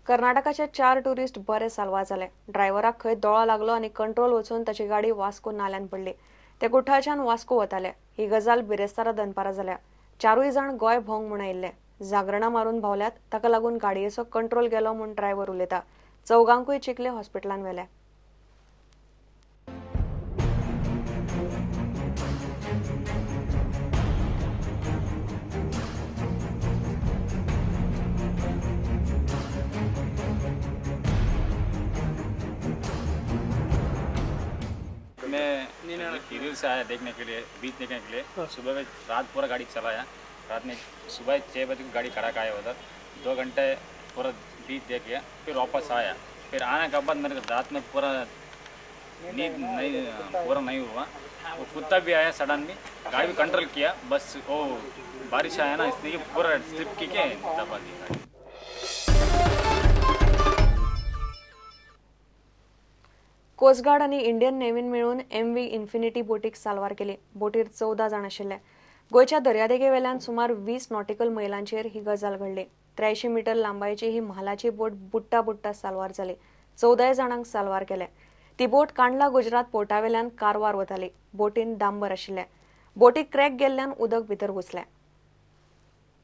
कर्नाटकाचे 4 टुरिस्ट बरे साल्वार जाले. ड्रायव्हराक खंय दोळो लागलो आनी कंट्रोल वचून ताची गाडी वास्को नाल्यान पडली. ते कुठ्ठाळच्यान वास्को वताले. ही गजाल बिरेस्तारा दनपारा जाल्या. 4 जाण गोंय भोंवंक म्हूण आयिल्ले. जागरणां मारून भोंवल्यात, ताका लागून गाडयेचो कंट्रोल गेलो म्हूण ड्रायव्हर उलयता. 4गांकूय चिखले हॉस्पिटलान व्हेले. मैं हिरियूर से आया देखने के लिए, बीच देखने के लिए। सुबह में रात पूरा गाड़ी चलाया, रात में सुबह 6 बजे गाड़ी खड़ा का आया उधर, 2 घंटे पूरा बीच देख गया, फिर वापस आया। फिर आने के बाद मेरे को रात में पूरा नींद नहीं, पूरा नहीं हुआ। वो कुत्ता भी आया सडनली, गाड़ी भी कंट्रोल किया, बस वो बारिश आया ना इसलिए पूरा स्लिप की के दबा दी गाड़ी। कोस्टगार्ड आनी इंडियन नेव्हीन मेळून एमव्ही इन्फिनिटी बोटीक साल्वार केली. बोटीर 14 जाण आशिल्ले. गोंयच्या दर्यादेगे वेल्यान सुमार 20 नॉटिकल मैलांचेर ही गजाल घडली. 83 मिटर लांबायेची ही म्हालाची बोट बुडटा बुडटा साल्वार जाली. 14 जाणांक साल्वार केले. ती बोट कांडला गुजरात पोर्टावेल्यान कारवार वताली. बोटीन डांबर आशिल्ले. बोटीक क्रॅक गेल्ल्यान उदक भितर घुसलें.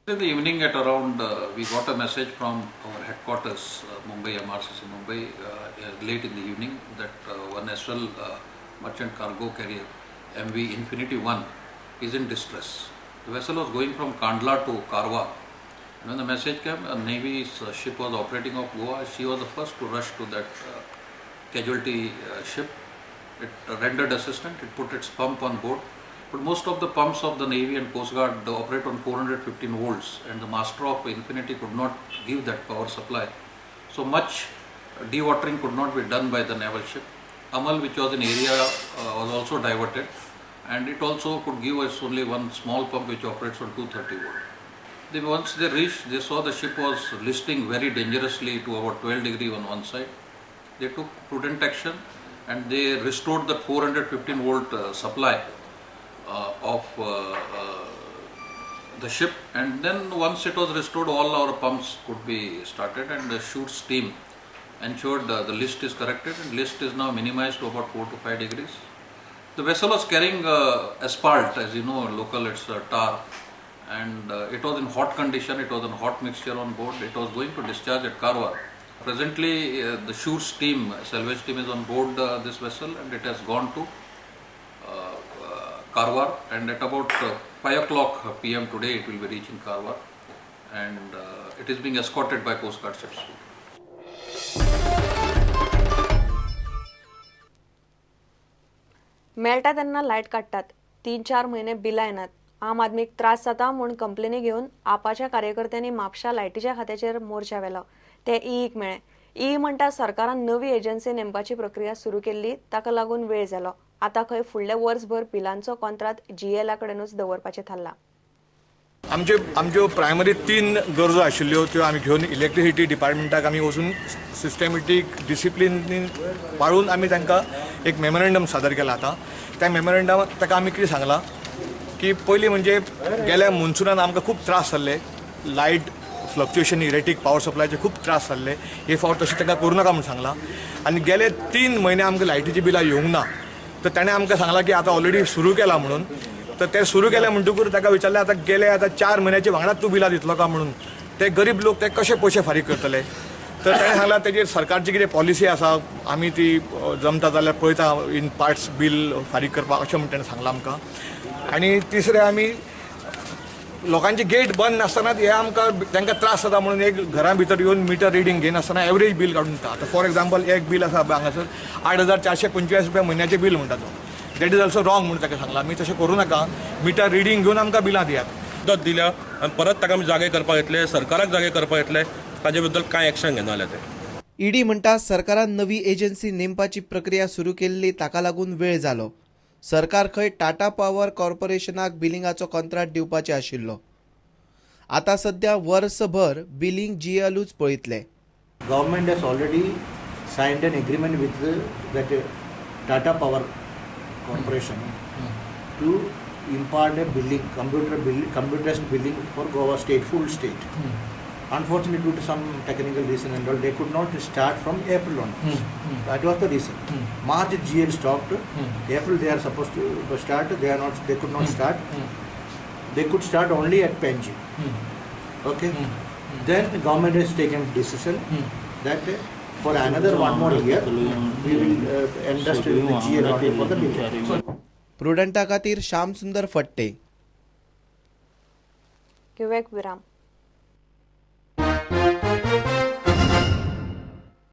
In the evening at around, we got a message from our headquarters, Mumbai, MRCC Mumbai, late in the evening that one SL merchant cargo carrier, MV Infinity 1, is in distress. The vessel was going from Kandla to Karwar. And when the message came, a Navy's ship was operating off Goa. She was the first to rush to that casualty ship. It rendered assistance, it put its pump on board. But most of the pumps of the Navy and Coast Guard operate on 415 volts, and the master of Infinity could not give that power supply. So much dewatering could not be done by the naval ship. Amal, which was in area, was also diverted, and it also could give us only one small pump which operates on 230 volt. Once they reached, they saw the ship was listing very dangerously to about 12 degree on one side. They took prudent action and they restored the 415 volt supply of the ship, and then once it was restored, all our pumps could be started, and the shoots team ensured the list is corrected, and list is now minimized to about 4 to 5 degrees. The vessel was carrying asphalt, as you know, local it's tar, and it was in hot condition. It was in hot mixture on board. It was going to discharge at Karwar. Presently, the shoots team, salvage team is on board this vessel, and it has gone to Karwar, and at about 5 o'clock PM today it will be reaching Karwar, and it is being escorted by Coast Guard ships. मेळटा तेन्ना light काडटात, 3-4 म्हयने बिलां येनात, आम आदमीक त्रास जाता म्हूण कंप्लेनी घेवन आपाच्या कार्यकर्त्यांनी म्हापशा लायटीच्या खात्याचेर मोर्चा व्हेलो. ते ईईक मेळ्ळे. ईई म्हणटा सरकारान नवी एजन्सी नेमपाची प्रक्रिया सुरू केल्ली, ताका लागून वेळ जालो. आतां खंय फुडले वर्सभर बिलांचो कॉन्त्रात जीएला कडेनूच दवरपाचें थारलां. आमच्यो प्रायमरी 3 गरजो आशिल्ल्यो त्यो आमी घेवन इलेक्ट्रिसिटी डिपार्टमेंटाक आमी वचून सिस्टमॅटीक डिसिप्लिन पाळून आमी तांकां एक मेमोरेंडम सादर केलां. आतां त्या मेमोरेंडमाक ताका आमी कितें सांगलां की पयलीं म्हणजे गेल्या मनसुनान आमकां खूब त्रास जाल्ले, लायट फ्लक्च्युएशन इरेटीक पावर सप्लायचे खूब त्रास जाल्ले. हे फावट तशें तांकां करूं नाका म्हूण सांगलां. आनी गेले 3 म्हयने आमकां लायटीची बिलां येवंक ना, तर ताणें आमकां सांगलां की आतां ऑलरेडी सुरू केलां म्हणून. तर ते सुरू केलें म्हणटकूच ताका विचारलें आतां गेले आतां 4 म्हयन्याचे वांगडाच तूं बिलां दितलो काय म्हणून, ते गरीब लोक ते कशे पयशे फारीक करतले. तर ताणें सांगलां तेजेर सरकारची कितें पॉलिसी आसा, आमी ती जमता जाल्यार पळयता इन पार्ट्स बील फारीक करपाक, अशें म्हूण ताणें सांगलां आमकां. आनी तिसरें आमी लोकांचे गेट बंद नासतनाच हे आमकां तांकां त्रास जाता म्हणून एक घरा भितर येवन मिटर रिडींग घेयनासतना एवरेज बील काडून दिता. आतां फॉर एग्जाम्पल एक बील आसा हांगासर 8,445 रुपया म्हयन्याचें बील म्हणटा तो, that is also wrong म्हणून ताका सांगलां. आमी तशें करूं नाका, मिटर रिडींग घेवन आमकां बिलां दियात. मुदत दिल्या आनी परत ताका आमी जागे करपाक येतले, सरकाराक जागे करपाक येतले, ताजे बद्दल कांय एक्शन घेना जाल्यार ते. ईडी म्हणटा सरकारान नवी एजन्सी नेमपाची प्रक्रिया सुरू केल्ली, ताका लागून वेळ जालो. सरकार खंय टाटा पॉवर कॉर्पोरेशनाक बिलिंगाचो कॉन्ट्रॅक्ट दिवपाचें आशिल्लो. आतां सध्या वर्सभर बिलिंग जीएलूच पळयतले. Government has already signed an agreement with that Tata Power Corporation to impart a billing, computer bill, computerized billing for Goa state, full state. Unfortunately, due to some technical reason and all, they could not start from April onwards. That was the reason. March GL stopped. April they are supposed to start. They are not. They could not start. They could start only at Panjim. Okay. Then the government has taken decision that for another one more year we will entrust with the GL only for the billing. प्रुडंटा खातीर श्यामसुंदर फट्टे. घेवया एक विराम.